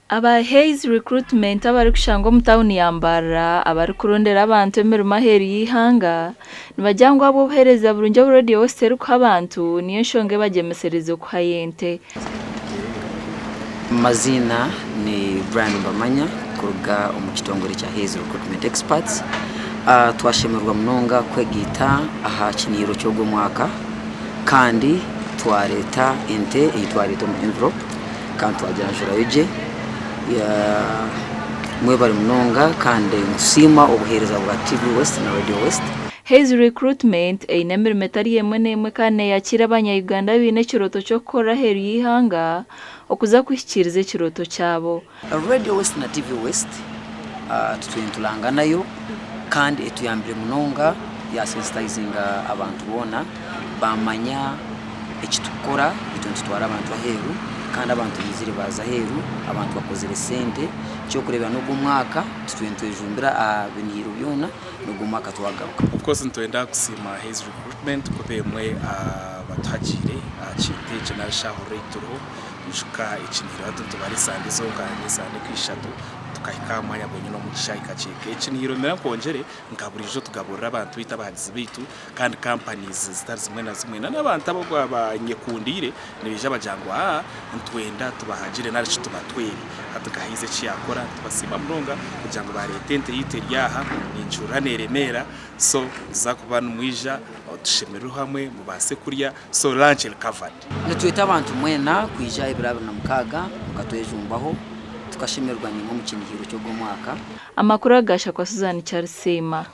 Aba Hays Recruitment abarikushangwa omu tauni ya Mbarara abarikurondera abantu emirimo aheeru y'eihanga nibagira ngu ahabw'obuheereza burungi obu Radio West erikuha abantu niyo nshonga ebagyemesereize kuhayo ente. Amaziina ni Brian Mbamanya kuruga omu kitongore kya Hays Recruitment Experts. Twashemererwa munonga kwegaita aha kiniiro ky'ogu omwaka kandi twareeta ente ei twareeta omu envelope kandi twagyanjurayo gye. Mwebare munonga kandi nitusiima obuheereza bwa TV West na Radio West. Hays Recruitment eine emirimo etari emwe n'emwe kandi neeyakiira abanya-Uganda abaine ekirooto ky'okukorera aheeru y'eihanga okuza kuhikiiriza ekirooto kyabo. Radio West na TV West tutwire nituranganayo kandi etuyambire munonga yasensitayizinga abantu boona baamanya eki turikukora. Itwe nitutwara abantu aheeru kandi abantu baizire baaza aheeru, abantu bakozire sente. Eky'okureebera n'ogu omwaka tutwire nitwejumbira aha biniiro byona. N'ogu omwaka twagaruka. Of course nitwenda kusiima Hays Recruitment kuba emwe aha batuhagiire aha kintu eki nari shi aha rate turiho. Ijuka ekinihiro hati nitubara esande zonka n'esande nka ishatu tukahika aha mwanya gwenyine omu kishaayi kakye. Ekinihiro mira nkwongyere nka buriijo tugaburira abantu baitu abahagizi baitu kandi companies zitari zimwe na zimwe na n'abantu abu abanyekundiire nibaija bagira ngu aa nitwenda tubahagire nari shi tubatwere. Hati nka Hays eki yaakora nitubasiima munonga kugira ngu baareeta ente yaitu eri aha ninkihurira neeremeera so nimuza kuba nimwija tushemererwe hamwe mubaase kurya so lunch eri covered. Nitweta abantu mwena kwija ebiro 26 mukatwejumbaho tukashemererwa naimwe omu kinihiro ky'ogu omwaka. Amakuru aga Shakwa Suzan Kyarisiima.